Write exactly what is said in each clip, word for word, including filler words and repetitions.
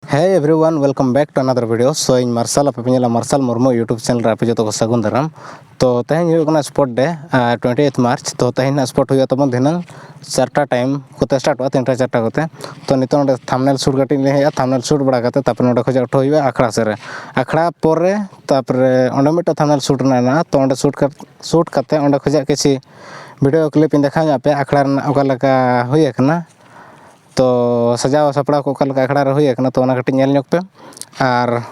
Hey everyone, welcome back to another video. So ᱤᱧ ᱢᱟᱨᱥᱟᱞ, ᱟᱯᱮ ᱯᱮ ᱧᱮᱞᱟ ᱢᱟᱨᱥᱟᱞ ᱢᱩᱨᱢᱩ YouTube channel ᱨᱮ᱾ ᱟᱯᱮ ᱡᱚᱛᱚ ᱠᱚ ᱥᱟᱹᱜᱩᱱ ᱫᱟᱨᱟᱢ᱾ ᱛᱚ ᱛᱮᱦᱮᱧ ᱦᱩᱭᱩᱜ ᱠᱟᱱᱟ sport day, ᱴᱩᱭᱮᱱᱴᱤ ᱮᱭᱤᱛᱷ ᱢᱟᱨᱪ᱾ ᱛᱚ ᱛᱮᱦᱮᱧ ᱱᱟᱜ sport ᱦᱩᱭᱩᱜᱼᱟ ᱛᱟᱵᱚᱱ ᱫᱷᱤᱱᱟᱹᱝ ᱪᱟᱨᱴᱟ ᱴᱟᱭᱤᱢ ᱠᱚᱛᱮ ᱥᱴᱟᱨᱴᱚᱜᱼᱟ, ᱛᱤᱱᱴᱟ ᱪᱟᱨᱴᱟ ᱠᱚᱛᱮ᱾ ᱛᱚ ᱱᱤᱛᱚᱜ ᱱᱚᱰᱮ ᱛᱷᱟᱢᱱᱮᱞ ᱥᱩᱴ ᱠᱟᱹᱴᱤᱡ ᱞᱤᱧ ᱦᱮᱡᱼᱟ᱾ ᱛᱷᱟᱢᱱᱮᱞ ᱥᱩᱴ ᱵᱟᱲᱟ ᱠᱟᱛᱮ ᱛᱟᱨᱯᱚᱨᱮ ᱱᱚᱰᱮ ᱠᱷᱚᱱᱟᱜ ᱩᱴᱷᱟᱹᱣ ᱦᱩᱭᱩᱜᱼᱟ ᱟᱠᱷᱲᱟ ᱥᱮᱫ ᱨᱮ᱾ ᱟᱠᱷᱲᱟ ᱯᱚᱨᱮ ᱛᱟᱨᱯᱚᱨᱮ ᱚᱸᱰᱮ ᱢᱤᱫᱴᱮᱱ ᱛᱷᱟᱢᱱᱮᱞ ᱥᱩᱴ ᱨᱮᱱᱟᱜ ᱢᱮᱱᱟᱜᱼᱟ᱾ ᱛᱚ ᱚᱸᱰᱮ ᱥᱩᱴ ᱠᱟᱛᱮ ᱚᱸᱰᱮ ᱠᱷᱚᱱᱟᱜ ᱠᱤᱪᱷᱤ ᱵᱷᱤᱰᱤᱭᱳ ᱠᱞᱤᱯ ᱤᱧ ᱫᱮᱠᱷᱟᱣ ᱧᱚᱜ ᱟᱯᱮᱭᱟ ᱟᱠᱷᱲᱟ ᱨᱮᱱᱟᱜ ᱚᱠᱟ ᱞᱮᱠᱟ ᱦᱩᱭ ᱟᱠᱟᱱᱟ᱾ ᱛᱚ ᱥᱟᱡᱟᱣ ᱥᱟᱯᱲᱟᱣ ᱠᱚ ᱚᱠᱟ ᱞᱮᱠᱟ ᱟᱠᱷᱲᱟ ᱨᱮ ᱦᱩᱭ ᱟᱠᱟᱱᱟ, ᱛᱚ ᱚᱱᱟ ᱠᱟᱹᱴᱤᱡ ᱧᱮᱞ ᱧᱚᱜ ᱯᱮ᱾ ᱟᱨ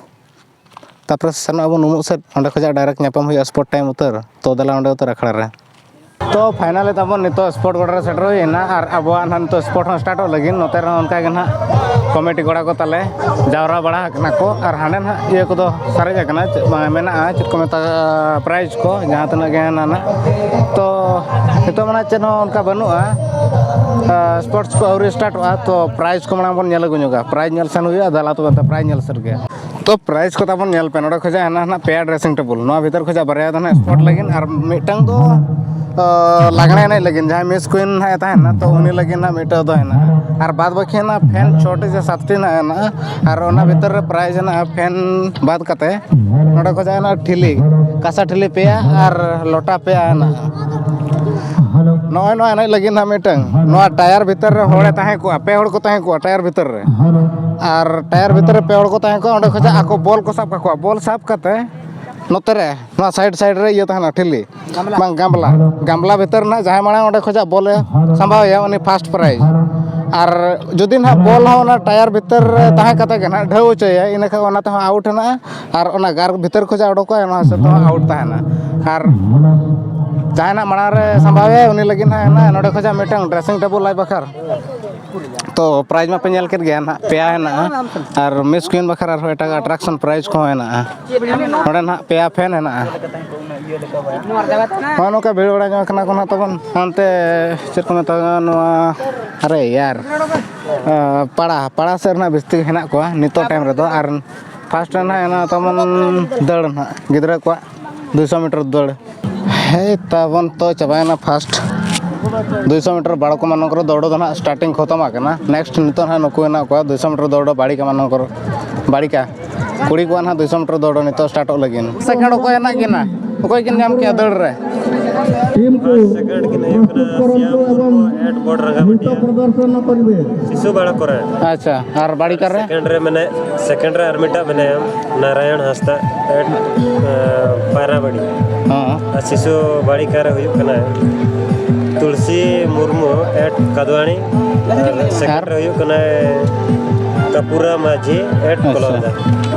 ᱛᱟᱨᱯᱚᱨᱮ ᱥᱮᱱᱚᱜ ᱟᱵᱚᱱ ᱩᱢᱩᱜ ᱥᱮᱫ, ᱚᱸᱰᱮ ᱠᱷᱚᱱᱟᱜ ᱰᱟᱭᱨᱮᱠᱴ ᱧᱟᱯᱟᱢ ᱦᱩᱭᱩᱜᱼᱟ sport time ᱩᱛᱟᱹᱨ᱾ ᱛᱚ ᱫᱮᱞᱟ ᱚᱸᱰᱮ ᱩᱛᱟᱹᱨ ᱟᱠᱷᱲᱟ ᱨᱮ᱾ ᱛᱚ finally ᱛᱟᱵᱚᱱ ᱱᱤᱛᱚᱜ sport ᱜᱚᱰᱟ ᱨᱮ ᱥᱮᱴᱮᱨ ᱦᱩᱭ ᱮᱱᱟ ᱟᱨ ᱟᱵᱚᱣᱟᱜ ᱱᱟᱦᱟᱜ ᱱᱤᱛᱚᱜ sport ᱦᱚᱸ ᱥᱴᱟᱨᱴᱚᱜ ᱞᱟᱹᱜᱤᱫ᱾ ᱱᱚᱛᱮ ᱨᱮᱦᱚᱸ ᱚᱱᱠᱟ ᱜᱮ ᱱᱟᱦᱟᱜ ᱠᱚᱢᱤᱴᱤ ᱠᱚᱲᱟ ᱠᱚ ᱛᱟᱞᱮ ᱡᱟᱣᱨᱟ ᱵᱟᱲᱟ ᱟᱠᱟᱱᱟ ᱠᱚ ᱟᱨ ᱦᱟᱸᱰᱮ ᱱᱟᱦᱟᱜ ᱤᱭᱟᱹ ᱠᱚᱫᱚ ᱥᱟᱨᱮᱡ ᱟᱠᱟᱱᱟ, ᱪᱮᱫ ᱵᱟᱝ ᱢᱮᱱᱟᱜᱼᱟ, ᱪᱮᱫ ᱠᱚ ᱢᱮᱛᱟᱜᱼᱟ, ᱯᱨᱟᱭᱤᱡᱽ ᱠᱚ ᱡᱟᱦᱟᱸ ᱛᱤᱱᱟᱹᱜ ᱜᱮ ᱦᱮᱱᱟᱜ ᱱᱟᱦᱟᱜ᱾ ᱛᱚ ᱱᱤᱛᱚᱜ ᱢᱟ ᱱᱟᱦᱟᱜ ᱪᱮᱫ ᱦᱚᱸ ᱚᱱᱠᱟ ᱵᱟᱹᱱᱩᱜᱼᱟ, sports ᱠᱚ ᱟᱹᱣᱨᱤ ᱥᱴᱟᱨᱴᱚᱜᱼᱟ᱾ ᱛᱚ ᱯᱨᱟᱭᱤᱡᱽ ᱠᱚ ᱢᱟᱲᱟᱝ ᱵᱚᱱ ᱧᱮᱞ ᱟᱹᱜᱩ ᱧᱚᱜᱟ, ᱯᱨᱟᱭᱤᱡᱽ ᱧᱮᱞ ᱥᱮᱱ ᱦᱩᱭᱩᱜᱼᱟ᱾ ᱫᱮᱞᱟ ᱛᱚᱵᱮ ᱯᱨᱟᱭᱤᱡᱽ ᱧᱮᱞ ᱥᱮᱫ ᱜᱮ᱾ ᱛᱚ ᱯᱨᱟᱭᱤᱡᱽ ᱠᱚ ᱛᱟᱵᱚᱱ ᱧᱮᱞ ᱯᱮ, ᱱᱚᱰᱮ ᱠᱷᱚᱱᱟᱜ ᱦᱮᱱᱟᱜ ᱦᱮᱱᱟᱜ ᱯᱮᱭᱟ dressing table, ᱱᱚᱣᱟ ᱵᱷᱤᱛᱟᱹᱨ ᱠᱷᱚᱱᱟᱜ ᱵᱟᱨᱭᱟ ᱫᱚ ᱦᱟᱸᱜ sport ᱞᱟᱹᱜᱤᱫ ᱟᱨ ᱢᱤᱫᱴᱟᱝ ᱫᱚ ᱞᱟᱜᱽᱬᱮ ᱮᱱᱮᱡ ᱞᱟᱹᱜᱤᱫ, ᱡᱟᱦᱟᱸᱭ ᱢᱤᱥ ᱠᱩᱭᱤᱱ ᱦᱟᱸᱜ ᱮ ᱛᱟᱦᱮᱱᱟ, ᱛᱚ ᱩᱱᱤ ᱞᱟᱹᱜᱤᱫ ᱦᱟᱸᱜ ᱢᱤᱫᱴᱟᱝ ᱫᱚ ᱦᱮᱱᱟᱜᱼᱟ᱾ ᱟᱨ ᱵᱟᱫ ᱵᱟᱹᱠᱤ ᱦᱮᱱᱟᱜᱼᱟ ᱯᱷᱮᱱ ᱪᱷᱚᱴᱤ ᱥᱮ ᱥᱟᱛᱴᱤ ᱦᱟᱸᱜ ᱦᱮᱱᱟᱜᱼᱟ᱾ ᱟᱨ ᱚᱱᱟ ᱵᱷᱤᱛᱟᱹᱨ ᱨᱮ ᱯᱨᱟᱭᱤᱡᱽ ᱦᱮᱱᱟᱜᱼᱟ ᱯᱷᱮᱱ ᱵᱟᱫ ᱠᱟᱛᱮ᱾ ᱱᱚᱰᱮ ᱠᱷᱚᱱᱟᱜ ᱦᱮᱱᱟᱜᱼᱟ ᱴᱷᱤᱞᱤ, ᱠᱟᱸᱥᱟ ᱴᱷᱤᱞᱤ ᱯᱮᱭᱟ ᱟᱨ ᱞᱚᱴᱟ ᱯᱮᱭᱟ ᱦᱮᱱᱟᱜᱼᱟ᱾ ᱱᱚᱜᱼᱚᱭ ᱱᱚᱣᱟ ᱮᱱᱮᱡ ᱞᱟᱹᱜᱤᱫ ᱦᱟᱸᱜ ᱢᱤᱫᱴᱟᱝ, ᱱᱚᱣᱟ ᱴᱟᱭᱟᱨ ᱵᱷᱤᱛᱟᱹᱨ ᱨᱮ ᱦᱚᱲᱮ ᱛᱟᱦᱮᱸ ᱠᱚᱜᱼᱟ, ᱯᱮ ᱦᱚᱲ ᱠᱚ ᱛᱟᱦᱮᱸ ᱠᱚᱜᱼᱟ ᱴᱟᱭᱟᱨ ᱵᱷᱤᱛᱟᱹᱨ ᱨᱮ᱾ ᱟᱨ ᱴᱟᱭᱟᱨ ᱵᱷᱤᱛᱟᱹᱨ ᱨᱮ ᱯᱮ ᱦᱚᱲ ᱠᱚ ᱛᱟᱦᱮᱸ ᱠᱚᱜᱼᱟ, ᱚᱸᱰᱮ ᱠᱷᱚᱱᱟᱜ ᱟᱠᱚ ᱵᱚᱞ ᱠᱚ ᱥᱟᱵ ᱠᱟᱠᱚᱣᱟ, ᱵᱚᱞ ᱥᱟᱵ ᱠᱟᱛᱮ ᱱᱚᱛᱮ ᱨᱮ ᱱᱚᱣᱟ ᱥᱟᱭᱤᱰ ᱥᱟᱭᱤᱰ ᱨᱮ ᱤᱭᱟᱹ ᱛᱟᱦᱮᱱᱟ ᱴᱷᱤᱞᱤ, ᱵᱟᱝ ᱜᱟᱢᱞᱟ, ᱜᱟᱢᱞᱟ ᱵᱷᱤᱛᱟᱹᱨ ᱨᱮᱱᱟᱜ ᱡᱟᱦᱟᱸᱭ ᱢᱟᱲᱟᱝ ᱚᱸᱰᱮ ᱠᱷᱚᱱᱟᱜ ᱵᱚᱞᱮ ᱥᱟᱢᱵᱟᱣᱮᱭᱟ ᱩᱱᱤ ᱯᱷᱟᱥᱴ ᱯᱨᱟᱭᱤᱡᱽ᱾ ᱟᱨ ᱡᱩᱫᱤ ᱱᱟᱦᱟᱜ ᱵᱚᱞ ᱦᱚᱸ ᱚᱱᱟ ᱴᱟᱭᱟᱨ ᱵᱷᱤᱛᱟᱹᱨ ᱨᱮ ᱛᱟᱦᱮᱸ ᱠᱟᱛᱮ ᱜᱮ ᱱᱟᱦᱟᱜ ᱰᱷᱟᱹᱣ ᱦᱚᱪᱚᱭᱟ, ᱤᱱᱟᱹ ᱠᱷᱟᱱ ᱚᱱᱟ ᱛᱮᱦᱚᱸ ᱟᱣᱩᱴ ᱦᱮᱱᱟᱜᱼᱟ᱾ ᱟᱨ ᱚᱱᱟ ᱜᱟᱨ ᱵᱷᱤᱛᱟᱹᱨ ᱠᱷᱚᱱᱟᱜ ᱚᱰᱚᱠᱚᱜᱼᱟ, ᱚᱱᱟ ᱦᱤᱥᱟᱹᱵ ᱛᱮᱦᱚᱸ ᱟᱣᱩᱴ ᱛᱟᱦᱮᱱᱟ᱾ ᱟᱨ ᱡᱟᱦᱟᱸᱭ ᱱᱟᱦᱟᱜ ᱢᱟᱲᱟᱝ ᱨᱮ ᱥᱟᱢᱵᱟᱣᱮᱭᱟ ᱩᱱᱤ ᱞᱟᱹᱜᱤᱫ ᱱᱟᱦᱟᱜ ᱦᱮᱱᱟᱜᱼᱟ ᱱᱚᱰᱮ ᱠᱷᱚᱱᱟᱜ ᱢᱤᱫᱴᱟᱝ dressing table ᱟᱡ ᱵᱟᱠᱷᱨᱟ᱾ ᱛᱚ ᱯᱨᱟᱭᱤᱡᱽ ᱢᱟᱯᱮ ᱧᱮᱞ ᱠᱮᱫ ᱜᱮᱭᱟ ᱱᱟᱦᱟᱜ, ᱯᱮᱭᱟ ᱦᱮᱱᱟᱜᱼᱟ᱾ ᱟᱨ ᱢᱤᱥ ᱠᱩᱭᱤᱱ ᱵᱟᱠᱷᱨᱟ ᱟᱨᱦᱚᱸ ᱮᱴᱟᱜ attraction prize ᱠᱚᱦᱚᱸ ᱦᱮᱱᱟᱜᱼᱟ᱾ ᱱᱚᱰᱮ ᱱᱟᱦᱟᱜ ᱯᱮᱭᱟ ᱯᱷᱮᱱ ᱦᱮᱱᱟᱜᱼᱟ᱾ ᱱᱚᱜᱼᱚ ᱱᱚᱝᱠᱟ ᱵᱷᱤᱲ ᱵᱟᱲᱟ ᱧᱚᱜ ᱠᱟᱱᱟ ᱠᱚ ᱱᱟᱦᱟᱜ ᱛᱟᱵᱚᱱ ᱦᱟᱱᱛᱮ, ᱪᱮᱫ ᱠᱚ ᱢᱮᱛᱟᱜᱼᱟ ᱱᱚᱣᱟ, ᱟᱨᱮ ᱭᱟᱨ, ᱯᱟᱲᱟ, ᱯᱟᱲᱟ ᱥᱮᱫ ᱨᱮᱱᱟᱜ ᱵᱤᱥᱛᱤ ᱦᱮᱱᱟᱜ ᱠᱚᱣᱟ ᱱᱤᱛᱚᱜ ᱴᱟᱭᱤᱢ ᱨᱮᱫᱚ᱾ ᱟᱨ ᱯᱷᱟᱥᱴ ᱨᱮ ᱱᱟᱦᱟᱜ ᱦᱮᱱᱟᱜ ᱛᱟᱵᱚᱱ ᱫᱟᱹᱲ ᱱᱟᱦᱟᱜ ᱜᱤᱫᱽᱨᱟᱹ ᱠᱚᱣᱟᱜ ᱫᱩᱭᱥᱚ ᱢᱤᱴᱟᱨ ᱫᱟᱹᱲ᱾ ᱦᱮᱸ ᱛᱟᱵᱚᱱ ᱛᱚ ᱪᱟᱵᱟᱭᱮᱱᱟ ᱯᱷᱟᱥᱴ᱾ ᱫᱩᱭᱥᱚ ᱢᱤᱴᱟᱨ ᱵᱟᱲᱚᱠ ᱢᱟᱱᱚᱝᱠᱚᱨ ᱫᱚᱲᱚ ᱫᱚ ᱱᱟᱦᱟᱜ ᱥᱴᱟᱨᱴᱤᱝ ᱠᱷᱚᱛᱚᱢ ᱟᱠᱟᱱᱟ᱾ ᱱᱮᱠᱥᱴ ᱱᱤᱛᱚᱜ ᱱᱟᱦᱟᱜ ᱱᱩᱠᱩ ᱦᱮᱱᱟᱜ ᱠᱚᱣᱟ ᱫᱩᱭᱥᱚ ᱢᱤᱴᱟᱨ ᱫᱚᱲᱚ ᱵᱟᱲᱤᱠᱟ ᱢᱟᱱᱚᱝᱠᱚᱨ, ᱵᱟᱲᱤᱠᱟ ᱠᱩᱲᱤ ᱠᱚᱣᱟᱜ ᱱᱟᱦᱟᱜ ᱫᱩᱭᱥᱚ ᱢᱤᱴᱟᱨ ᱫᱚᱲᱚ ᱱᱤᱛᱚᱜ ᱥᱴᱟᱨᱴᱚᱜ ᱞᱟᱹᱜᱤᱫ᱾ ᱥᱮᱠᱮᱱᱰ ᱚᱠᱚᱭ ᱦᱮᱱᱟᱜ ᱠᱤᱱᱟ? ᱚᱠᱚᱭ ᱠᱤᱱ ᱧᱟᱢ ᱠᱮᱜᱼᱟ ᱫᱟᱹᱲ ᱨᱮ? ᱯᱷᱟᱥᱴ ᱥᱮᱠᱮᱱᱰ ᱠᱤᱱ ᱦᱩᱭᱩᱜ ᱠᱟᱱᱟ ᱥᱤᱭᱟᱢ ᱢᱩᱨᱢᱩ ᱮᱴ ᱵᱚᱰ ᱨᱟᱸᱜᱟᱢᱟᱹᱴᱤᱭᱟ, ᱥᱤᱥᱩ ᱵᱟᱲᱟ ᱠᱚᱨᱮ᱾ ᱟᱪᱪᱷᱟ, ᱟᱨ ᱵᱟᱲᱤᱠᱟ ᱨᱮ? ᱥᱮᱠᱮᱱᱰ ᱨᱮ ᱢᱮᱱᱟᱭ, ᱥᱮᱠᱮᱱᱰ ᱨᱮ ᱟᱨ ᱢᱤᱫᱴᱟᱜ ᱢᱮᱱᱟᱭᱟ ᱱᱟᱨᱟᱭᱚᱱ ᱦᱟᱸᱥᱫᱟ ᱮᱴ, ᱮ, ᱯᱟᱭᱨᱟᱵᱟᱲᱤ᱾ ᱦᱚᱸ᱾ ᱟᱨ ᱥᱤᱥᱩ ᱵᱟᱲᱤᱠᱟ ᱨᱮ ᱦᱩᱭᱩᱜ ᱠᱟᱱᱟᱭ ᱛᱩᱞᱥᱤ ᱢᱩᱨᱢᱩ ᱮᱴ ᱠᱟᱫᱣᱟᱱᱤ᱾ ᱟᱨ ᱥᱮᱠᱮᱱᱰ ᱟᱨ? ᱨᱮ ᱦᱩᱭᱩᱜ ᱠᱟᱱᱟᱭ ᱠᱟᱯᱩᱨᱟ ᱢᱟᱹᱡᱷᱤ ᱮᱴ ᱟᱪᱪᱷᱟ᱾ ᱠᱚᱞᱚᱨᱫᱟ᱾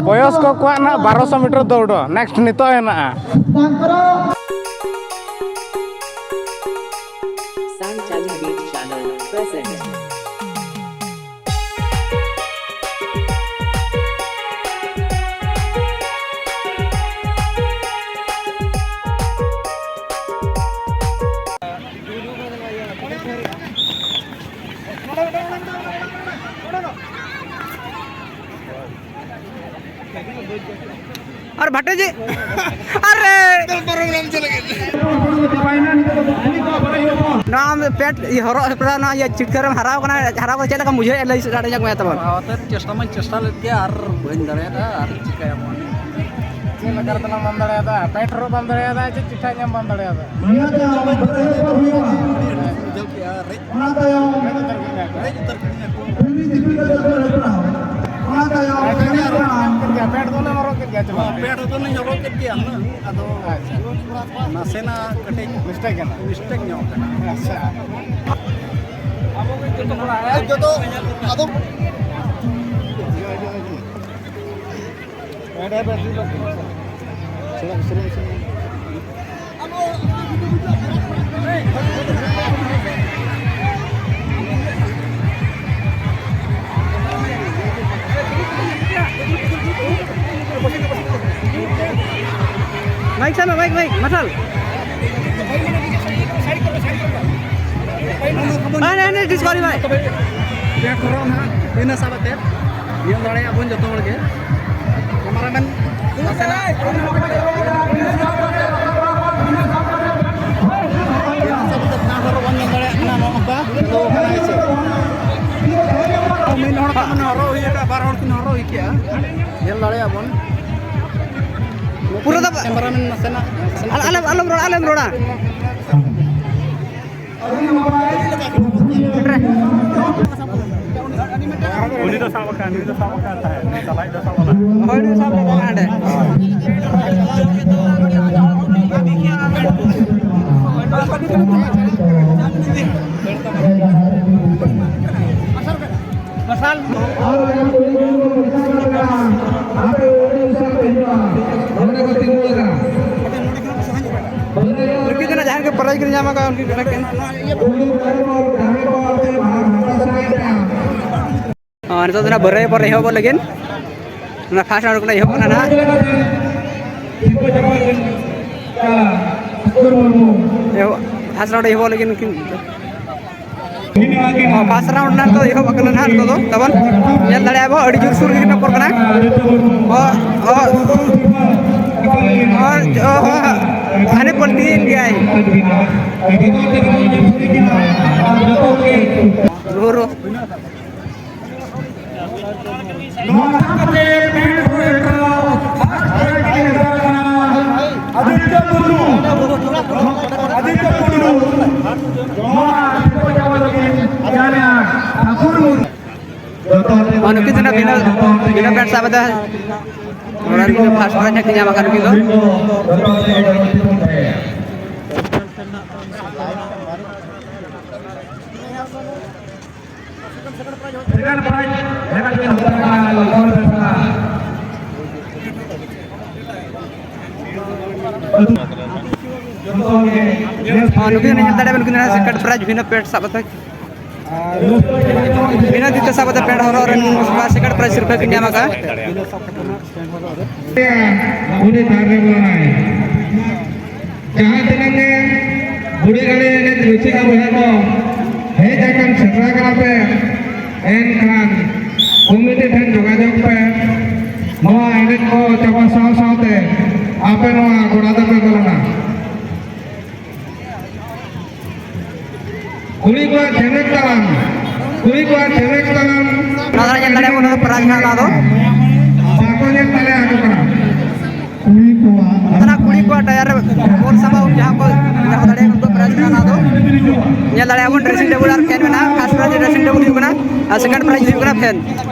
ᱵᱚᱭᱚᱥ ᱠᱚ ᱠᱚᱣᱟᱜ ᱱᱟᱜ ᱵᱟᱨᱚᱥᱚ ᱢᱤᱴᱟᱨ ᱫᱟᱹᱲ᱾ ᱱᱮᱠᱥᱴ ᱱᱤᱛᱚᱜ ᱦᱮᱱᱟᱜᱼᱟ᱾ Sanchali Beat Channel presents. अरे भट्टे जी, अरे! ᱱᱚᱣᱟ ᱟᱢ ᱯᱮᱱᱴ, ᱤᱭᱟᱹ, ᱦᱚᱨᱚᱜ ᱦᱮᱯᱨᱟᱣ, ᱱᱚᱣᱟ ᱤᱭᱟᱹ ᱪᱤᱴᱠᱟᱹ ᱨᱮᱢ ᱦᱟᱨᱟᱣ ᱠᱟᱱᱟ, ᱦᱟᱨᱟᱣ ᱠᱟᱛᱮ ᱪᱮᱫ ᱞᱮᱠᱟᱢ ᱵᱩᱡᱷᱟᱹᱣᱮᱫᱼᱟ? ᱞᱟᱹᱭ ᱥᱟᱰᱮ ᱧᱚᱜ ᱢᱮ ᱛᱟᱵᱚᱱ᱾ ᱦᱟᱨᱟᱣ ᱠᱟᱛᱮ ᱪᱮᱥᱴᱟ ᱢᱟᱧ ᱪᱮᱥᱴᱟ ᱞᱮᱫ ᱜᱮᱭᱟ, ᱟᱨ ᱵᱟᱹᱧ ᱫᱟᱲᱮᱭᱟᱫᱟ, ᱟᱨ ᱪᱤᱠᱟᱹᱭᱟᱢ? ᱪᱮᱫ ᱞᱮᱠᱟ ᱨᱮ ᱛᱟᱞᱟᱝ ᱵᱟᱢ ᱫᱟᱲᱮᱭᱟᱫᱟ? ᱯᱮᱱᱴ ᱦᱚᱨᱚᱜ ᱵᱟᱢ ᱫᱟᱲᱮᱭᱟᱫᱟ, ᱪᱮᱫ ᱪᱤᱴᱷᱟ ᱧᱟᱢ ᱵᱟᱢ ᱫᱟᱲᱮᱭᱟᱫᱟ? ᱱᱤᱭᱟᱹ ᱛᱟᱭᱚᱢ ᱵᱟᱹᱨᱦᱟᱹ ᱠᱚ ᱦᱩᱭᱩᱜᱼᱟ᱾ ᱵᱩᱡᱷᱟᱹᱣ ᱠᱮᱜᱼᱟ, ᱨᱮᱡ ᱚᱱᱟ ᱛᱟᱭᱚᱢ ᱨᱮᱡ ᱩᱛᱟᱹᱨ ᱠᱤᱫᱤᱧᱟ ᱠᱚ᱾ ᱯᱷᱤᱨᱤ ᱴᱤᱠᱤᱴ ᱠᱟᱛᱮ ᱦᱮᱯᱨᱟᱣ᱾ ᱚᱱᱟ ᱛᱟᱭᱚᱢ ᱟᱨ ᱠᱷᱮᱞ ᱦᱮᱯᱨᱟᱣ᱾ ᱯᱮᱱᱴ ᱫᱚ ᱚᱱᱮᱢ ᱦᱚᱨᱚᱜ ᱠᱮᱫ ᱜᱮᱭᱟ ᱪᱮ ᱵᱟᱝ? ᱯᱮᱱᱴ ᱫᱚ ᱚᱱᱮᱧ ᱦᱚᱨᱚᱜ ᱠᱮᱫ ᱜᱮᱭᱟ ᱦᱩᱱᱟᱹᱝ, ᱟᱫᱚ ᱟᱪᱪᱷᱟ᱾ ᱱᱟᱥᱮᱱᱟᱜ ᱠᱟᱹᱴᱤᱡ ᱢᱤᱥᱴᱮᱠ ᱠᱟᱱᱟ᱾ ᱢᱤᱥᱴᱮᱠ ᱧᱚᱜ ᱠᱟᱱᱟ᱾ ᱟᱪᱪᱷᱟ᱾ ᱟᱵᱚ ᱜᱮ ᱡᱚᱛᱚ ᱠᱚᱲᱟ ᱡᱚᱛᱚ ᱟᱫᱚ माइक सामने, माइक, माइक, मसल। नहीं, नहीं, नहीं, डिस्कालीफाई। बैट धरो ना, इन सब ᱟᱛᱮ ᱧᱮᱞ ᱫᱟᱲᱮᱭᱟᱜ ᱵᱚᱱ ᱡᱚᱛᱚ ᱦᱚᱲ ᱜᱮ᱾ ᱠᱮᱢᱮᱨᱟᱢᱮᱱ ᱱᱟᱥᱮᱱᱟᱜ ᱤᱱᱟᱹ ᱥᱟᱶᱛᱮ ᱠᱟᱸᱰ ᱦᱚᱨᱚᱜ ᱵᱚᱱ ᱧᱮᱞ ᱱᱚᱝᱠᱟ ᱠᱷᱮᱞᱳ ᱠᱟᱱᱟ ᱦᱮᱸ ᱥᱮ᱾ ᱢᱤᱫ ᱦᱚᱲ ᱠᱚ ᱢᱟᱱᱮ ᱦᱚᱨᱚᱜ ᱦᱩᱭ ᱟᱠᱟᱫ, ᱵᱟᱨ ᱦᱚᱲ ᱠᱤᱱ ᱦᱚᱨᱚᱜ ᱦᱩᱭ ᱠᱮᱜᱼᱟ᱾ ᱧᱮᱞ ᱫᱟᱲᱮᱭᱟᱜ ᱵᱚᱱ᱾ ᱯᱩᱨᱟᱹ ᱫᱚ ᱠᱮᱢᱮᱨᱟᱢᱮᱱ ᱱᱟᱥᱮᱱᱟᱜ, ᱱᱟᱥᱮᱱᱟᱜ ᱟᱞ-, ᱟᱞᱚᱢ, ᱟᱞᱚᱢ ᱨᱚᱲᱟ, ᱟᱞᱚᱢ ᱨᱚᱲᱟ᱾ ᱩᱱᱤ ᱫᱚ ᱥᱟᱵ ᱟᱠᱟᱫ, ᱱᱩᱭ ᱫᱚ ᱥᱟᱵ ᱟᱠᱟᱫ ᱛᱟᱦᱮᱸᱫ, ᱱᱩᱭ ᱫᱚ ᱞᱟᱡ ᱫᱚ ᱥᱟᱵ ᱟᱠᱟᱫ᱾ ᱦᱳᱭ, ᱱᱩᱭ ᱥᱟᱵ ᱞᱮᱫᱟ ᱦᱟᱸᱰᱮ᱾ ᱢᱟᱨᱥᱟᱞ᱾ ᱟᱯᱮ ᱚᱸᱰᱮ ᱩᱥᱟᱹᱨᱟ ᱯᱮ ᱦᱤᱡᱩᱜᱼᱟ᱾ ᱚᱸᱰᱮ ᱠᱚ ᱛᱤᱸᱜᱩ ᱟᱠᱟᱱᱟ᱾ ᱱᱩᱠᱤᱱ ᱫᱚ ᱱᱟᱜ ᱡᱟᱦᱟᱸ ᱜᱮ ᱯᱨᱟᱭᱤᱡᱽ ᱠᱤᱱ ᱧᱟᱢ ᱟᱠᱟᱫ, ᱩᱱᱠᱤᱱ ᱠᱟᱱᱟ ᱠᱤᱱ᱾ ᱦᱚᱸ, ᱱᱤᱛᱚᱜ ᱫᱚ ᱱᱟᱜ ᱵᱷᱟᱹᱨᱟᱹᱭ ᱯᱚᱨ ᱮᱦᱚᱵᱚᱜ ᱞᱟᱹᱜᱤᱫ᱾ ᱚᱱᱟ ᱯᱷᱟᱥᱴ ᱨᱟᱣᱩᱱᱰ ᱠᱷᱚᱱᱟᱜ ᱮᱦᱚᱵ ᱠᱟᱱᱟ ᱱᱟᱦᱟᱜ᱾ ᱮᱦᱚᱵ, ᱯᱷᱟᱥᱴ ᱨᱟᱣᱩᱱᱰ ᱮᱦᱚᱵᱚᱜ ᱞᱟᱹᱜᱤᱫ ᱱᱩᱠᱤᱱ᱾ ᱚ, ᱯᱷᱟᱥᱴ ᱨᱟᱣᱩᱱᱰ ᱨᱮᱱᱟᱜ ᱱᱤᱛᱚᱜ ᱮᱦᱚᱵ ᱟᱠᱟᱱᱟ ᱱᱟᱦᱟᱜ᱾ ᱱᱤᱛᱚᱜ ᱫᱚ ᱛᱟᱵᱚᱱ ᱧᱮᱞ ᱫᱟᱲᱮᱭᱟᱜᱼᱟ ᱵᱚ, ᱟᱹᱰᱤ ᱡᱳᱨ ᱥᱩᱨ ᱨᱮᱜᱮ ᱱᱚᱠᱚᱨ ᱠᱟᱱᱟ᱾ ᱚ, ᱚ, ᱚ, ᱚ, ᱦᱟᱱᱮ ᱯᱟᱞᱴᱤᱭᱮᱱ ᱜᱮᱭᱟᱭ᱾ ᱨᱩ, ᱨᱩ᱾ ᱱᱚᱣᱟ ᱠᱟᱛᱮ ᱯᱮᱱᱴ ᱦᱚᱨᱚᱜ ᱮᱠᱴᱟ ᱯᱷᱟᱥᱴ ᱯᱨᱟᱭᱤᱡᱽ ᱠᱤᱱ ᱦᱟᱛᱟᱣ ᱠᱟᱱᱟ ᱟᱫᱤᱛᱭᱚ ᱢᱩᱨᱢᱩ᱾ ᱟᱫᱤᱛᱭᱚ ᱢᱩᱨᱢᱩ᱾ ᱱᱚᱣᱟ ᱥᱤᱨᱯᱟᱹ ᱪᱟᱵᱟ ᱞᱟᱹᱜᱤᱫ ᱡᱟᱦᱟᱸ ᱴᱷᱟᱠᱩᱨ ᱢᱩᱨᱢᱩ᱾ ᱡᱚᱛᱚ ᱦᱚᱲ ᱴᱷᱮᱱ ᱚ, ᱱᱩᱠᱤᱱ ᱫᱚ ᱱᱟᱜ ᱵᱤᱱᱟᱹ, ᱡᱚᱛᱚ ᱦᱚᱲ ᱴᱷᱮᱱ ᱵᱤᱱᱟᱹ ᱯᱮᱱᱴ ᱥᱟᱵ ᱮᱫᱟ᱾ ᱚᱱᱟ ᱨᱮᱜᱮ ᱯᱷᱟᱥᱴ ᱯᱨᱟᱭᱤᱡᱽ ᱦᱟᱸᱜ ᱠᱤᱱ ᱧᱟᱢ ᱟᱠᱟᱫ ᱱᱩᱠᱤᱱ ᱫᱚ᱾ ᱡᱚᱛᱚ ᱦᱚᱲ ᱴᱷᱮᱱ ᱡᱚᱛᱚ ᱦᱚᱲ ᱴᱷᱮᱱ᱾ ᱥᱮᱠᱮᱱᱰ ᱯᱨᱟᱭᱤᱡᱽ ᱞᱮᱠᱟᱛᱮ ᱦᱟᱛᱟᱣ ᱠᱟᱱᱟ ᱞᱚᱠᱷᱚᱱ ᱵᱮᱥᱨᱟ᱾ ᱦᱚᱸ, ᱱᱩᱠᱤᱱ ᱧᱮᱞ ᱫᱟᱲᱮᱭᱟᱜ ᱵᱮᱱ, ᱱᱩᱠᱤᱱ ᱫᱚ ᱱᱟᱦᱟᱜ ᱥᱮᱠᱮᱱᱰ ᱯᱨᱟᱭᱤᱡᱽ ᱵᱤᱱᱟᱹ ᱯᱮᱰ ᱥᱟᱵ ᱠᱟᱛᱮ, ᱵᱤᱱᱟᱹ ᱛᱤ ᱛᱮ ᱥᱟᱵ ᱠᱟᱛᱮ ᱯᱮᱰ ᱦᱚᱨᱚᱜ ᱨᱮᱱ ᱥᱮᱠᱮᱱᱰ ᱯᱨᱟᱭᱤᱡᱽ ᱥᱤᱨᱯᱟᱹ ᱠᱤᱱ ᱧᱟᱢ ᱟᱠᱟᱫᱼᱟ᱾ ᱩᱱᱤ ᱫᱟᱨᱮ ᱵᱚᱸᱜᱟᱭ᱾ ᱡᱟᱦᱟᱸ ᱛᱤᱱᱟᱹᱜ ᱜᱮ ᱵᱩᱰᱷᱤ ᱜᱟᱹᱲᱤ ᱮᱱᱮᱡ ᱨᱩᱥᱤᱠᱟ ᱵᱚᱭᱦᱟ ᱠᱚ ᱦᱮᱡ ᱟᱠᱟᱱ, ᱥᱮᱴᱮᱨ ᱟᱠᱟᱱᱟ ᱯᱮ, ᱮᱱᱠᱷᱟᱱ ᱠᱚᱢᱤᱴᱤ ᱴᱷᱮᱱ ᱡᱳᱜᱟᱡᱳᱜᱽ ᱯᱮ᱾ ᱱᱚᱣᱟ ᱮᱱᱮᱡ ᱠᱚ ᱪᱟᱵᱟ ᱥᱟᱶ ᱥᱟᱶᱛᱮ ᱟᱯᱮ ᱱᱚᱣᱟ ᱜᱚᱰᱟ ᱫᱚᱯᱮ ᱵᱚᱞᱚᱱᱟ᱾ ᱴᱷᱮᱢᱮᱠ ᱛᱟᱲᱟᱢ, ᱠᱩᱲᱤ ᱠᱚᱣᱟᱜ ᱴᱷᱮᱢᱮᱠ ᱛᱟᱲᱟᱢ᱾ ᱱᱚᱣᱟ ᱫᱚ ᱧᱮᱞ ᱫᱟᱲᱮᱭᱟᱜ ᱠᱟᱱᱟ, ᱯᱨᱟᱭᱤᱡᱽ ᱦᱟᱸᱜ ᱱᱚᱣᱟ ᱫᱚ᱾ ᱵᱟᱠᱚ ᱧᱮᱞ ᱫᱟᱲᱮᱭᱟᱠᱚ ᱠᱟᱱᱟ᱾ ᱠᱩᱲᱤ ᱠᱚᱣᱟᱜ ᱚᱱᱟ ᱠᱩᱲᱤ ᱠᱚᱣᱟᱜ ᱴᱟᱭᱟᱨ ᱨᱮ ᱵᱚᱞ ᱥᱟᱵᱟ, ᱡᱟᱦᱟᱸ ᱠᱚ ᱫᱚᱦᱚ ᱫᱟᱲᱮᱭᱟᱜᱼᱟ, ᱩᱱᱠᱩ ᱯᱨᱟᱭᱤᱡᱽ ᱠᱟᱱᱟ ᱱᱚᱣᱟ ᱫᱚ᱾ ᱧᱮᱞ ᱫᱟᱲᱮᱭᱟᱜᱼᱟ ᱵᱚᱱ, ᱰᱨᱮᱥᱤᱝ ᱴᱮᱵᱩᱞ ᱟᱨ ᱯᱷᱮᱱ ᱢᱮᱱᱟᱜᱼᱟ᱾ ᱯᱷᱟᱨᱥᱴ ᱯᱨᱟᱭᱤᱡᱽ ᱰᱨᱮᱥᱤᱝ ᱴᱮᱵᱩᱞ ᱦᱩᱭᱩᱜ ᱠᱟᱱᱟ ᱟᱨ ᱥᱮᱠᱮᱱᱰ ᱯᱨᱟᱭᱤᱡᱽ ᱦᱩᱭᱩᱜ ᱠᱟᱱᱟ ᱯᱷᱮᱱ᱾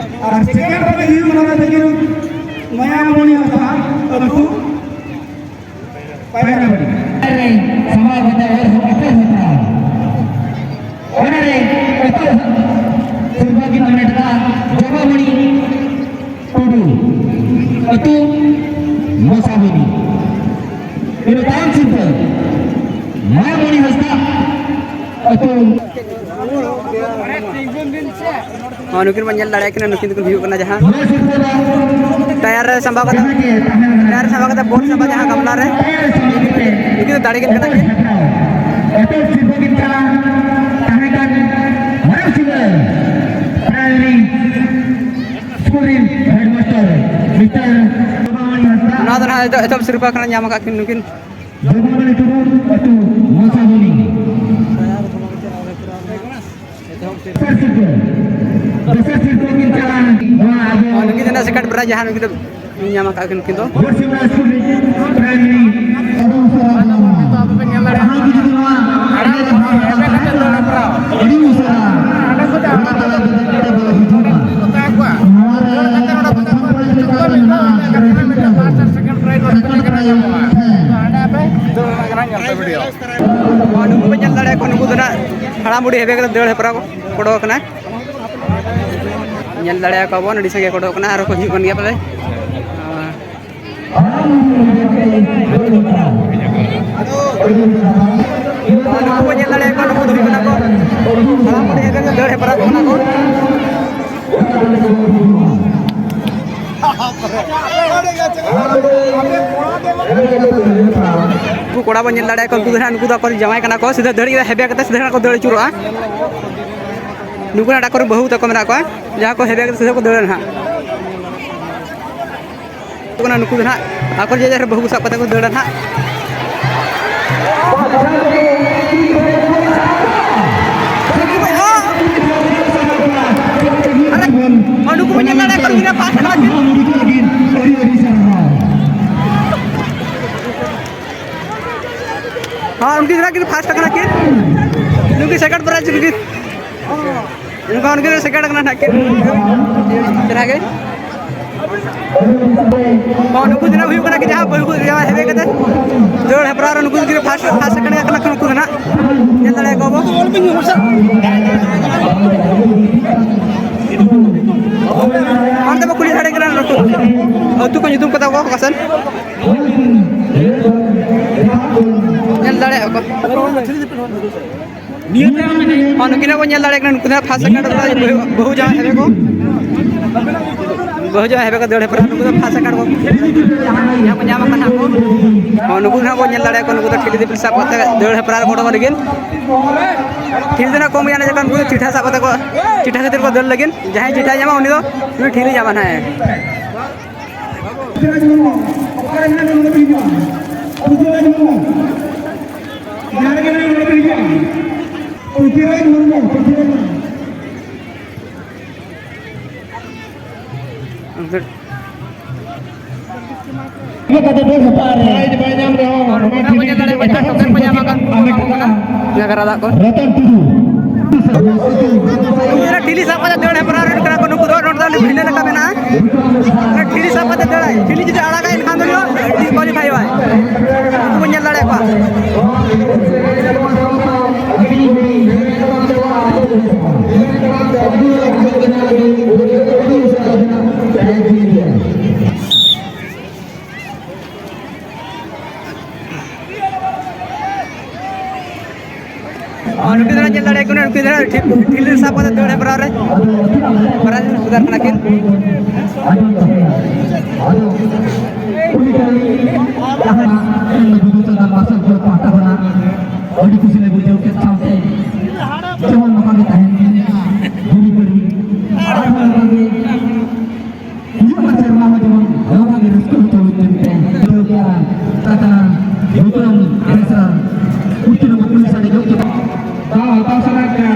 ᱟᱨ ᱥᱮᱠᱮᱱᱰ ᱯᱨᱟᱭᱤᱡᱽ ᱦᱩᱭᱩᱜ ᱠᱟᱱᱟ ᱛᱟᱹᱠᱤᱱ ᱢᱟᱭᱟᱢᱚᱱᱤ ᱦᱟᱸᱥᱫᱟ, ᱟᱹᱛᱩ ᱯᱟᱭᱨᱟᱵᱟᱹᱲᱤ᱾ ᱨᱮ ᱥᱟᱢᱟᱝ ᱠᱟᱛᱮ ᱮᱨ ᱦᱚᱸ ᱮᱯᱮᱢ ᱦᱮᱯᱨᱟᱣ᱾ ᱚᱱᱟᱨᱮ ᱮᱛᱚᱦᱚᱵ ᱥᱤᱨᱯᱟᱹ ᱠᱤᱱ ᱦᱟᱢᱮᱴ ᱠᱟᱜᱼᱟ ᱡᱚᱵᱟᱢᱚᱬᱤ ᱴᱩᱰᱩ, ᱟᱹᱛᱩ ᱢᱚᱥᱟᱵᱚᱱᱤ᱾ ᱤᱱᱟᱹ ᱛᱟᱭᱚᱢ ᱥᱤᱨᱯᱟᱹ ᱢᱟᱭᱟᱢᱚᱬᱤ ᱦᱟᱸᱥᱫᱟ, ᱟᱹᱛᱩ ᱦᱚᱸ, ᱱᱩᱠᱤᱱ ᱵᱚᱱ ᱧᱮᱞ ᱫᱟᱲᱮᱭᱟᱜ ᱠᱤᱱᱟ, ᱱᱩᱠᱤᱱ ᱫᱚᱠᱤᱱ ᱦᱩᱭᱩᱜ ᱠᱟᱱᱟ ᱡᱟᱦᱟᱸ ᱴᱟᱭᱟᱨ ᱨᱮ ᱥᱟᱢᱵᱟᱣ ᱠᱟᱛᱮ, ᱴᱟᱭᱟᱨ ᱨᱮ ᱥᱟᱢᱵᱟᱣ ᱠᱟᱛᱮ ᱵᱚᱞ ᱥᱟᱢᱵᱟᱣ ᱡᱟᱦᱟᱸ ᱜᱟᱢᱞᱟ ᱨᱮ, ᱱᱩᱠᱤᱱ ᱫᱚ ᱫᱟᱲᱮ ᱠᱤᱱ ᱠᱟᱱᱟ ᱠᱤᱱ᱾ ᱮᱛᱚᱦᱚᱵ ᱥᱤᱨᱯᱟᱹ ᱠᱤᱱ ᱪᱟᱞᱟᱣ ᱛᱟᱦᱮᱸ ᱠᱟᱱ ᱢᱟᱨᱟᱝ ᱥᱤᱝᱜᱟᱹ ᱯᱨᱟᱭᱢᱟᱨᱤ ᱥᱠᱩᱞ ᱨᱤᱱ ᱦᱮᱰᱢᱟᱥᱴᱟᱨ ᱢᱤᱥᱴᱟᱨ ᱱᱚᱣᱟ ᱫᱚ ᱱᱟᱦᱟᱜ ᱮᱛᱚᱦᱚᱵ ᱥᱤᱨᱯᱟᱹ ᱠᱟᱱᱟ, ᱧᱟᱢ ᱟᱠᱟᱫ ᱠᱤᱱ ᱱᱩᱠᱤᱱ᱾ ᱡᱚᱜᱚᱱᱟᱱᱤ ᱴᱩᱰᱩ, ᱟᱹᱛᱩ ᱢᱚᱥᱟᱵᱚᱱᱤ᱾ ᱫᱚᱥᱟᱨ ᱥᱤᱨᱯᱟᱹ, ᱫᱚᱥᱟᱨ ᱥᱤᱨᱯᱟᱹ ᱠᱤᱱ ᱪᱟᱞᱟᱣ ᱱᱚᱣᱟ ᱟᱵᱚ ᱟᱨ ᱱᱩᱠᱤᱱ ᱫᱚ ᱱᱟᱜ ᱥᱮᱠᱮᱱᱰ ᱯᱨᱟᱭᱤᱡᱽ ᱡᱟᱦᱟᱸ ᱱᱩᱠᱤᱱ ᱫᱚ ᱧᱟᱢ ᱟᱠᱟᱫ ᱠᱤᱱ ᱱᱩᱠᱤᱱ ᱫᱚ᱾ ᱵᱚᱨᱥᱤᱢ ᱦᱟᱭ ᱥᱠᱩᱞ ᱨᱤᱱ ᱯᱨᱟᱭᱢᱟᱨᱤ ᱟᱹᱰᱤ ᱩᱥᱟᱹᱨᱟ ᱡᱟᱦᱟᱸᱭ ᱡᱩᱫᱤ ᱱᱚᱣᱟ ᱟᱹᱰᱤ ᱩᱥᱟᱹᱨᱟ ᱟᱹᱰᱤ ᱩᱥᱟᱹᱨᱟ ᱚᱱᱟ ᱛᱟᱞᱟ ᱛᱮ ᱵᱚᱞᱚ ᱦᱤᱡᱩᱜ ᱢᱟ᱾ ᱱᱚᱣᱟ ᱨᱮ ᱯᱨᱚᱛᱷᱚᱢ ᱯᱨᱟᱭᱤᱡᱽ ᱞᱮᱠᱟᱛᱮ ᱢᱮᱱᱟᱜᱼᱟ ᱥᱮᱠᱮᱱᱰ ᱯᱨᱟᱭᱤᱡᱽ ᱦᱮᱸ᱾ ᱱᱩᱠᱩ ᱯᱮ ᱧᱮᱞ ᱫᱟᱲᱮᱭᱟᱠᱚᱣᱟ, ᱱᱩᱠᱩ ᱫᱚ ᱱᱟᱜ ᱦᱟᱲᱟᱢ ᱵᱩᱰᱷᱤ ᱦᱮᱵᱮ ᱠᱟᱛᱮ ᱫᱟᱹᱲ ᱦᱮᱯᱨᱟᱣ ᱠᱚ ᱚᱰᱚᱠ ᱟᱠᱟᱱᱟ᱾ ᱧᱮᱞ ᱫᱟᱲᱮᱭᱟᱠᱚᱣᱟ ᱵᱚᱱ, ᱟᱹᱰᱤ ᱥᱟᱸᱜᱮ ᱠᱚ ᱚᱰᱚᱠ ᱟᱠᱟᱱᱟ, ᱟᱨᱦᱚᱸ ᱠᱚ ᱦᱤᱡᱩᱜ ᱠᱟᱱ ᱜᱮᱭᱟ ᱯᱟᱞᱮ᱾ ᱱᱩᱠᱩ ᱵᱚᱱ ᱧᱮᱞ ᱫᱟᱲᱮᱭᱟᱠᱚᱣᱟ, ᱱᱩᱠᱩ ᱫᱚ ᱦᱩᱭᱩᱜ ᱠᱟᱱᱟ ᱠᱚ ᱦᱟᱲᱟᱢ ᱵᱩᱰᱷᱤ ᱦᱮᱵᱮ ᱠᱟᱛᱮ ᱫᱟᱹᱲ ᱦᱮᱯᱨᱟᱣ ᱠᱚ ᱠᱟᱱᱟ ᱠᱚ᱾ ᱩᱱᱠᱩ ᱠᱚᱲᱟ ᱵᱚᱱ ᱧᱮᱞ ᱫᱟᱲᱮᱭᱟᱠᱚᱣᱟ, ᱩᱱᱠᱩ ᱫᱚ ᱦᱟᱸᱜ, ᱱᱩᱠᱩ ᱫᱚ ᱟᱠᱚᱨᱮᱱ ᱡᱟᱶᱟᱭ ᱠᱟᱱᱟ ᱠᱚ, ᱥᱤᱫᱷᱟᱹ ᱫᱟᱹᱲ ᱠᱮᱫᱟ, ᱦᱮᱵᱮ ᱠᱟᱛᱮ ᱥᱤᱫᱷᱟᱹ ᱦᱟᱸᱜ ᱠᱚ ᱫᱟᱹᱲ ᱟᱹᱪᱩᱨᱚᱜᱼᱟ᱾ ᱱᱩᱠᱩ ᱦᱟᱸᱜ ᱟᱠᱚᱨᱮᱱ ᱵᱟᱹᱦᱩ ᱛᱟᱠᱚ ᱢᱮᱱᱟᱜ ᱠᱚᱣᱟ, ᱡᱟᱦᱟᱸ ᱠᱚ ᱦᱮᱵᱮ ᱠᱟᱛᱮ ᱥᱤᱫᱷᱟᱹ ᱠᱚ ᱫᱟᱹᱲᱟ ᱱᱟᱦᱟᱜ᱾ ᱠᱟᱱᱟ, ᱱᱩᱠᱩ ᱫᱚ ᱱᱟᱦᱟᱜ ᱟᱠᱚᱨᱮᱱ ᱡᱟᱭᱜᱟ ᱨᱮ ᱵᱟᱹᱦᱩ ᱠᱚ ᱥᱟᱵ ᱠᱟᱛᱮ ᱠᱚ ᱫᱟᱹᱲᱟ ᱱᱟᱦᱟᱜ᱾ ᱧᱮᱞ ᱫᱟᱲᱮᱭᱟᱜ ᱠᱟᱱᱟ, ᱩᱱᱤ ᱯᱟᱥ ᱠᱟᱱᱟ ᱠᱤᱱ᱾ ᱦᱚᱸ, ᱩᱱᱠᱤᱱ ᱫᱚ ᱠᱤᱱ ᱯᱷᱟᱥᱴ ᱠᱟᱱᱟ ᱠᱤᱱ᱾ ᱱᱩᱠᱤᱱ ᱥᱮᱠᱮᱱᱰ ᱯᱨᱟᱭᱤᱡᱽ ᱱᱩᱠᱤᱱ᱾ ᱱᱚᱝᱠᱟ ᱩᱱᱠᱤᱱ ᱫᱚ ᱥᱮᱠᱮᱱᱰ ᱠᱟᱱᱟ ᱱᱟᱦᱟᱜ ᱠᱤᱱ᱾ ᱪᱮᱦᱨᱟ ᱜᱮ᱾ ᱦᱚᱸ, ᱱᱩᱠᱩ ᱫᱚ ᱱᱟᱦᱟᱜ ᱦᱩᱭᱩᱜ ᱠᱟᱱᱟ ᱠᱤᱱ ᱡᱟᱦᱟᱸ ᱵᱟᱹᱦᱩ ᱠᱚ ᱡᱟᱶᱟᱭ ᱦᱮᱡ ᱠᱟᱛᱮ ᱫᱟᱹᱲ ᱦᱮᱯᱨᱟᱣ ᱨᱮ ᱱᱩᱠᱩ ᱜᱤᱫᱽᱨᱟᱹ ᱯᱷᱟᱥᱴ, ᱯᱷᱟᱥᱴ ᱥᱮᱠᱮᱱᱰ ᱠᱟᱱᱟ ᱠᱚ ᱱᱩᱠᱩ ᱫᱚ ᱱᱟᱦᱟᱜ᱾ ᱧᱮᱞ ᱫᱟᱲᱮᱭᱟᱠᱚᱣᱟ ᱵᱚ᱾ ᱚᱱᱛᱮ ᱵᱚ ᱠᱩᱞᱤ ᱫᱟᱲᱮ ᱠᱟᱱᱟ ᱱᱩᱠᱩ᱾ ᱟᱹᱛᱩ ᱠᱚ ᱧᱩᱛᱩᱢ ᱠᱟᱛᱟ ᱠᱚ ᱚᱠᱟ ᱥᱮᱱ? ᱧᱮᱞ ᱫᱟᱲᱮᱭᱟᱜᱼᱟ ᱠᱚ᱾ ᱱᱤᱭᱟᱹ ᱛᱟᱭᱚᱢ ᱢᱮᱱᱟᱭᱟ᱾ ᱦᱚᱸ, ᱱᱩᱠᱤᱱ ᱦᱚᱸ ᱵᱚᱱ ᱧᱮᱞ ᱫᱟᱲᱮᱭᱟᱜ ᱠᱟᱱᱟ, ᱱᱩᱠᱩ ᱫᱚ ᱦᱟᱸᱜ ᱯᱷᱟᱥᱴ ᱥᱮᱠᱮᱱᱰ ᱨᱮ ᱵᱟᱹᱦᱩ, ᱵᱟᱹᱦᱩ ᱡᱟᱶᱟᱭ ᱦᱮᱵᱮ ᱠᱚ᱾ ᱵᱟᱹᱦᱩ ᱡᱟᱶᱟᱭ ᱦᱮᱵᱮ ᱠᱚ ᱫᱟᱹᱲ ᱦᱮᱯᱨᱟᱣ, ᱱᱩᱠᱩ ᱫᱚ ᱯᱷᱟᱥᱴ ᱥᱮᱠᱮᱱᱰ ᱠᱚ ᱡᱟᱦᱟᱸ ᱠᱚ ᱧᱟᱢ ᱟᱠᱟᱫ ᱦᱟᱸᱜ ᱠᱚ᱾ ᱦᱚᱸ, ᱱᱩᱠᱩ ᱫᱚ ᱦᱟᱸᱜ ᱵᱚᱱ ᱧᱮᱞ ᱫᱟᱲᱮᱭᱟᱜ ᱠᱚᱣᱟ, ᱱᱩᱠᱩ ᱫᱚ ᱴᱷᱤᱞᱤ ᱫᱤᱯᱤᱞ ᱥᱟᱵ ᱠᱟᱛᱮ ᱫᱟᱹᱲ ᱦᱮᱯᱨᱟᱣ ᱨᱮ ᱜᱚᱲᱚ ᱞᱟᱹᱜᱤᱫ᱾ ᱴᱷᱤᱞᱤ ᱫᱚ ᱦᱟᱸᱜ ᱠᱚᱢ ᱜᱮᱭᱟ, ᱚᱱᱟ ᱡᱚᱠᱷᱚᱱ ᱱᱩᱠᱩ ᱫᱚ ᱪᱤᱴᱷᱟ ᱥᱟᱵ ᱠᱟᱛᱮ ᱠᱚ, ᱪᱤᱴᱷᱟ ᱠᱷᱟᱹᱛᱤᱨ ᱠᱚ ᱫᱟᱹᱲ ᱞᱟᱹᱜᱤᱫ᱾ ᱡᱟᱦᱟᱸᱭ ᱪᱤᱴᱷᱟᱭ ᱧᱟᱢᱟ, ᱩᱱᱤ ᱫᱚ, ᱩᱱᱤ ᱴᱷᱤᱞᱤ ᱧᱟᱢᱟ ᱱᱟᱦᱟᱜ᱾ ᱯᱨᱤᱛᱷᱤᱵᱤᱨᱟᱡᱽ ᱢᱩᱨᱢᱩ, ᱚᱠᱟᱨᱮ ᱢᱮᱱᱟᱜ ᱢᱮᱭᱟ? ᱱᱚᱰᱮ ᱯᱮ ᱦᱤᱡᱩᱜᱼᱟ᱾ ᱯᱨᱤᱛᱷᱤᱵᱤᱨᱟᱡᱽ ᱢᱩᱨᱢᱩ, ᱡᱟᱦᱟᱸ ᱨᱮᱜᱮ ᱢᱮᱱᱟᱜ ᱢᱮᱭᱟ, ᱱᱚᱰᱮ ᱯᱮ ᱦᱤᱡᱩᱜᱼᱟ᱾ ᱯᱨᱤᱛᱷᱤᱵᱤᱨᱟᱡᱽ ᱢᱩᱨᱢᱩ, ᱯᱨᱤᱛᱷᱤᱵᱤᱨᱟᱡᱽ ᱢᱩᱨᱢᱩ᱾ ᱤᱭᱟᱹ ᱠᱟᱛᱮ ᱵᱮᱥ ᱦᱟᱛᱟᱣ ᱨᱮ᱾ ᱯᱨᱟᱭᱤᱡᱽ ᱵᱟᱭ ᱧᱟᱢ ᱨᱮᱦᱚᱸ, ᱚᱱᱟ ᱚᱱᱟ ᱠᱚ ᱧᱮᱞ ᱫᱟᱲᱮᱭᱟᱜ ᱠᱟᱱᱟ, ᱴᱳᱠᱮᱱ ᱠᱚ ᱧᱟᱢ ᱟᱠᱟᱫ ᱠᱚ, ᱚᱱᱟ ᱠᱚ ᱠᱟᱱᱟ᱾ ᱡᱟᱜᱟᱨᱟ ᱫᱟᱜ ᱠᱚ᱾ ᱨᱚᱛᱚᱱ ᱴᱩᱰᱩ᱾ ᱩᱱᱠᱩ ᱫᱚ ᱴᱷᱤᱞᱤ ᱥᱟᱵ ᱠᱟᱛᱮ ᱫᱟᱹᱲ ᱦᱮᱯᱨᱟᱣ ᱨᱮᱱ ᱠᱟᱱᱟ ᱠᱚ, ᱱᱩᱠᱩ ᱫᱚ ᱱᱚᱰᱮ ᱫᱚ ᱵᱷᱤᱱᱟᱹ ᱞᱮᱠᱟ ᱢᱮᱱᱟᱜᱼᱟ᱾ ᱚᱱᱟ ᱴᱷᱤᱞᱤ ᱥᱟᱵ ᱠᱟᱛᱮ ᱫᱟᱹᱲᱟᱭ, ᱴᱷᱤᱞᱤ ᱡᱩᱫᱤ ᱟᱲᱟᱜᱟᱭ ᱮᱱᱠᱷᱟᱱ ᱫᱚ ᱰᱤᱥᱠᱣᱟᱞᱤᱯᱷᱟᱭᱚᱜᱼᱟᱭ᱾ ᱩᱱᱠᱩ ᱵᱚᱱ ᱧᱮᱞ ᱫᱟᱲᱮᱭᱟᱜ ᱠᱚᱣᱟ᱾ ᱟᱨ ᱱᱩᱠᱤᱱ ᱫᱚ ᱧᱮᱞ ᱫᱟᱲᱮᱭᱟᱠᱚ ᱠᱟᱱᱟ, ᱱᱩᱠᱤᱱ ᱫᱚ ᱴᱷᱤᱠ ᱴᱷᱤᱞᱤ ᱥᱟᱵ ᱠᱟᱛᱮ ᱫᱟᱹᱲ ᱦᱮᱯᱨᱟᱣ ᱨᱮ, ᱯᱨᱟᱭᱤᱡᱽ ᱨᱮᱱ ᱦᱚᱠᱫᱟᱨ ᱠᱟᱱᱟ ᱠᱤᱱ᱾ ᱟᱹᱰᱤ ᱠᱩᱥᱤ ᱞᱮ ᱵᱩᱡᱷᱟᱹᱣ ᱠᱮᱫ ᱥᱟᱶᱛᱮ ᱡᱮᱢᱚᱱ ᱱᱚᱝᱠᱟ ᱜᱮ ᱛᱟᱦᱮᱱ ᱜᱮ, ᱡᱩᱨᱤ ᱯᱟᱹᱨᱤ ᱟᱨᱦᱚᱸ ᱱᱚᱝᱠᱟ ᱜᱮ ᱦᱤᱡᱩᱜ ᱠᱟᱱ ᱥᱮᱨᱢᱟ ᱦᱚᱸ ᱡᱮᱢᱚᱱ ᱱᱚᱝᱠᱟ ᱜᱮ ᱨᱟᱹᱥᱠᱟᱹ ᱦᱚᱪᱚ ᱦᱩᱭᱩᱜ ᱛᱟᱵᱚᱱ ᱯᱮ᱾ ᱵᱩᱡᱷᱟᱹᱣ ᱠᱮᱜᱼᱟ, ᱠᱟᱛᱷᱟ, ᱧᱩᱛᱩᱢ, ᱵᱮᱥᱟ, ᱩᱛᱛᱚᱨ ᱵᱟᱸᱠᱩᱲᱟ ᱥᱟᱰᱮ ᱡᱚᱜ ᱠᱮᱫᱟ᱾ ᱫᱟᱣ ᱦᱟᱛᱟᱣ ᱥᱟᱱᱟᱭᱮᱫ ᱯᱮᱭᱟ?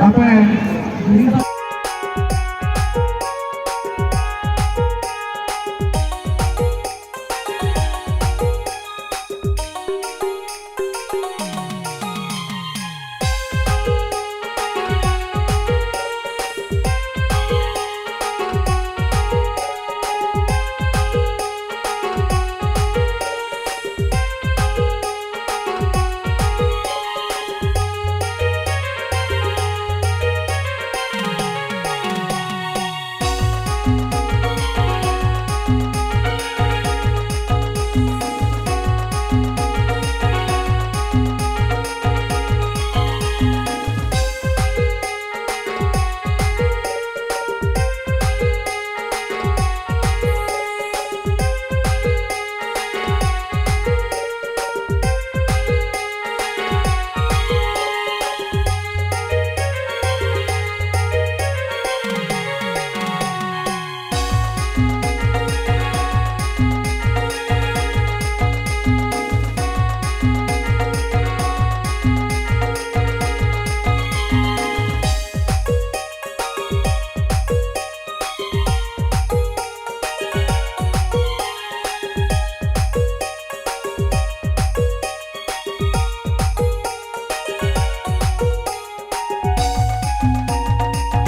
ᱟᱯᱮ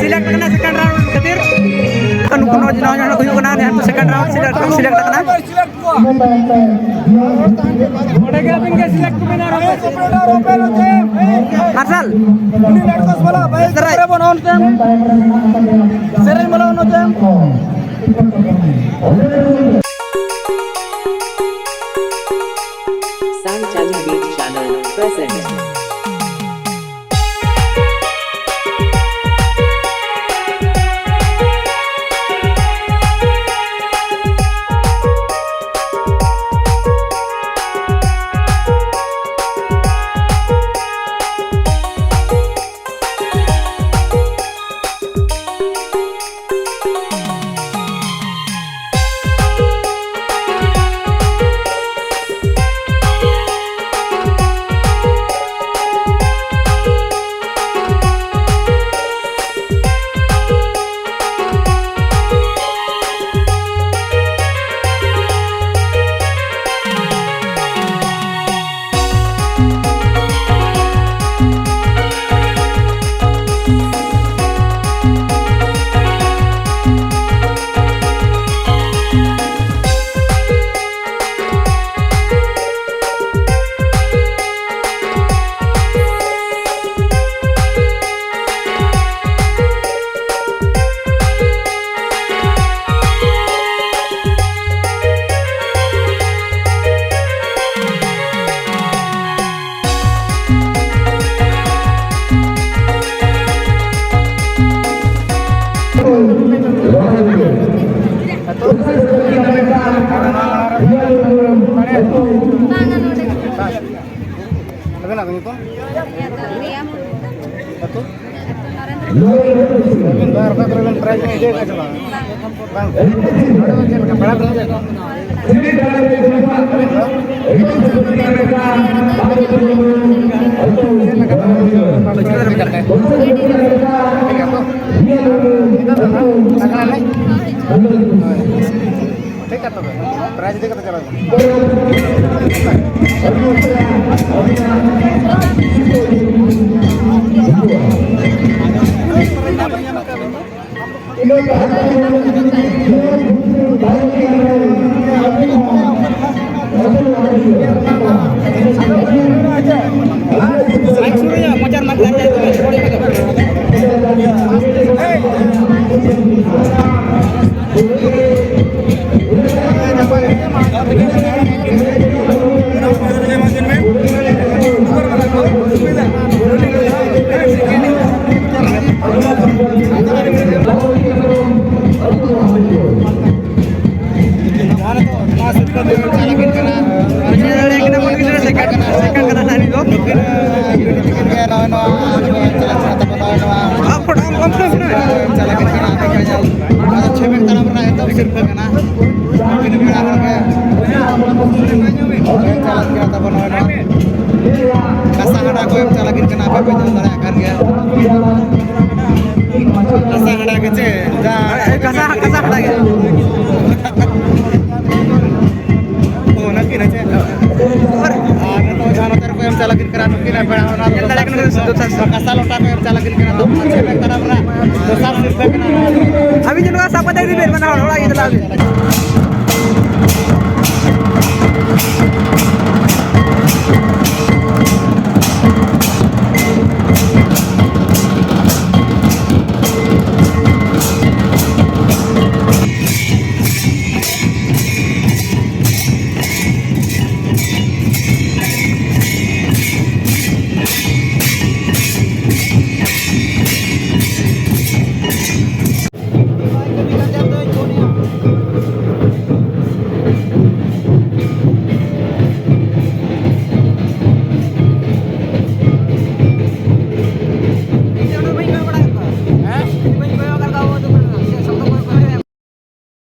Select ᱠᱟᱱᱟ second round ᱠᱷᱟᱹᱛᱤᱨ᱾ ᱱᱩᱠᱩ ᱱᱚ-, ᱱᱚ ᱡᱚᱱ ᱦᱩᱭᱩᱜ ᱠᱟᱱᱟ, ᱱᱤᱦᱟᱹᱛ second round select, select ᱠᱟᱱᱟ᱾ ᱚᱸᱰᱮ ᱜᱮ ᱟᱹᱵᱤᱱ ᱜᱮ select ᱠᱚᱵᱤᱱ ᱟᱨ ᱚᱠᱚᱭ? ᱢᱟᱨᱥᱟᱞ᱾ ᱩᱱᱤ ᱞᱟᱹᱴᱩ ᱵᱟᱞᱟ ᱵᱷᱟᱭ ᱥᱮᱨᱮᱧ ᱵᱚᱱ ᱚᱱᱛᱮ᱾ ᱥᱮᱨᱮᱧ ᱵᱚᱱ ᱚᱱᱛᱮ᱾ Sound Challenge Beat Channel presents. ᱟᱵᱮᱱᱟᱜ ᱧᱩᱛᱩᱢ? ᱟᱹᱛᱩ? ᱟᱹᱵᱤᱱ ᱫᱚ ᱟᱨ ᱚᱠᱟ ᱠᱚᱨᱮ ᱵᱮᱱ prize ᱵᱮᱱ ᱤᱫᱤ ᱟᱠᱟᱫ ᱪᱮ ᱵᱟᱝ? ᱵᱟᱝ᱾ ᱱᱚᱰᱮ ᱫᱚ ᱪᱮᱫ ᱞᱮᱠᱟ ᱯᱮᱲᱟ ᱵᱮᱱ ᱦᱮᱡ ᱟᱠᱟᱱᱟ? ᱟᱹᱵᱤᱱ ᱫᱚ? ᱪᱮᱫ ᱞᱮᱠᱟ ᱵᱮᱱ ᱵᱩᱡᱷᱟᱹᱣ ᱮᱫᱟ? ᱴᱷᱤᱠ ᱜᱮᱭᱟ ᱛᱚ? ᱱᱤᱛᱚᱜ ᱫᱚ ᱱᱟᱦᱟᱜ ᱞᱟᱜᱽᱬᱮ ᱮᱱᱮᱡ? ᱴᱷᱤᱠ ᱜᱮᱭᱟ ᱛᱚᱵᱮ, prize ᱤᱫᱤ ᱠᱟᱛᱮ ᱪᱟᱞᱟᱜ ᱵᱚᱱ᱾ ᱥᱮᱠᱮᱱᱰ ᱠᱟᱱᱟ ᱱᱟᱦᱟᱜ ᱱᱤᱛ ᱫᱚ᱾ ᱱᱚᱜᱼᱚᱭ ᱱᱚᱣᱟ ᱪᱟᱞᱟᱜ ᱠᱟᱱᱟ ᱛᱟᱵᱚᱱ, ᱱᱚᱜᱼᱚᱭ ᱱᱚᱣᱟ ᱪᱟᱞᱟᱜ ᱠᱟᱱᱟ, ᱟᱫᱚ ᱪᱷᱚᱭ ᱢᱤᱱᱤᱴ ᱛᱟᱲᱟᱢ ᱨᱮᱱᱟᱜ ᱮᱛᱚᱦᱚᱵ ᱥᱤᱨᱯᱟᱹ ᱠᱟᱱᱟ᱾ ᱱᱩᱠᱤᱱ ᱯᱮᱲᱟ ᱦᱚᱲ ᱜᱮ ᱪᱟᱞᱟᱜ ᱠᱟᱱᱟ ᱛᱟᱵᱚᱱ, ᱱᱚᱜᱼᱚᱭ ᱱᱚᱣᱟ ᱠᱟᱥᱟ ᱦᱟᱸᱰᱟ ᱠᱚ ᱮᱢ ᱪᱟᱞᱟᱜ ᱠᱟᱱᱟ, ᱟᱯᱮ ᱯᱮ ᱧᱮᱞ ᱫᱟᱲᱮᱭᱟᱜ ᱠᱟᱱ ᱜᱮᱭᱟ᱾ ᱠᱟᱥᱟ ᱦᱟᱸᱰᱟ ᱜᱮ ᱪᱮ? ᱡᱟ ᱠᱟᱥᱟ, ᱠᱟᱥᱟ ᱦᱟᱸᱰᱟ ᱜᱮ᱾ ᱚ, ᱱᱟᱹᱠᱤᱱ ᱦᱮᱸ ᱪᱮ? ᱟᱨ ᱱᱤᱛᱚᱜ ᱡᱟᱦᱟᱸ ᱱᱚᱛᱮ ᱨᱮᱠᱚ ᱮᱢ ᱪᱟᱞᱟᱜ ᱠᱟᱱᱟ, ᱱᱩᱠᱤᱱᱟᱜ ᱯᱮᱲᱟ ᱦᱚᱲ ᱱᱚᱣᱟ ᱫᱚ ᱧᱮᱞ ᱫᱟᱲᱮᱭᱟᱜ ᱠᱟᱱᱟ ᱵᱤᱱ, ᱫᱚᱥᱟᱨ ᱥᱤᱨᱯᱟᱹ᱾ ᱠᱟᱥᱟ ᱞᱚᱴᱟ ᱠᱚ ᱮᱢ ᱪᱟᱞᱟᱜ ᱠᱟᱱᱟ, ᱛᱟᱵᱚᱱ ᱪᱷᱚᱭ ᱢᱤᱱᱤᱴ ᱛᱟᱲᱟᱢ ᱨᱮᱱᱟᱜ ᱫᱚᱥᱟᱨ ᱥᱤᱨᱯᱟᱹ ᱠᱟᱱᱟ ᱱᱚᱣᱟ ᱫᱚ᱾ ᱟᱹᱵᱤᱱ ᱫᱚ ᱱᱚᱣᱟ ᱥᱟᱵ ᱠᱟᱛᱮ ᱤᱫᱤ ᱵᱤᱱ, ᱵᱟᱱᱟ ᱦᱚᱲ ᱚᱲᱟᱜ ᱤᱫᱤ ᱞᱟᱜ ᱵᱤᱱ᱾